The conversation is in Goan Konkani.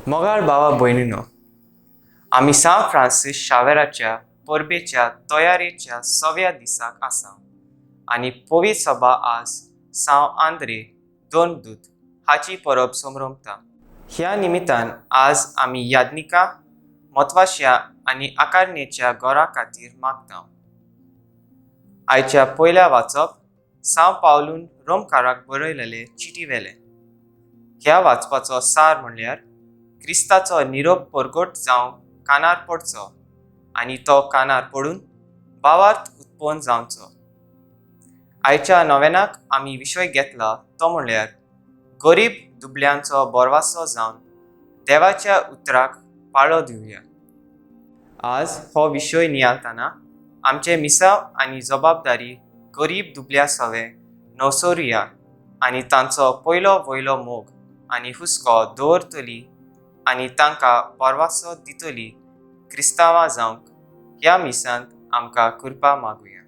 मोगाळ भावा भयणीनो, आमी सांव फ्रांसीस शावेराच्या परबेच्या तयारेच्या सव्या दिसाक आसा आनी पवित्र सभा आज सांव आंद्रे दोनदूत हाची परब समरमता. ह्या निमितान आज आमी याज्ञिका, म्हत्वाच्या आनी आकारणेच्या घरा खातीर मागता. आयच्या पयल्या वाचप सांव पावलून रोमकाराक बरयलेले चिटी वेले. ह्या वाचपाचो सार म्हणल्यार क्रिस्ताचो निरोप परगट जावंक कानार पडचो आनी तो कानार पडून भावार्थ उत्पन्न जावचो. आयच्या नव्यानाक आमी विशय घेतला तो म्हणल्यार गरीब दुबल्यांचो बरवासो जावन देवाच्या उतराक पाळो दिवया. आज हो विशय नियाळतना आमचे मिसांव आनी जबाबदारी गरीब दुबल्या सवे नवसोरुया आनी तांचो पयलो वयलो मोग आनी हुस्को दवरतली आनी तांकां बरवासो दितली क्रिस्तांवां जावंक ह्या मिसांत आमकां कृपा मागुया.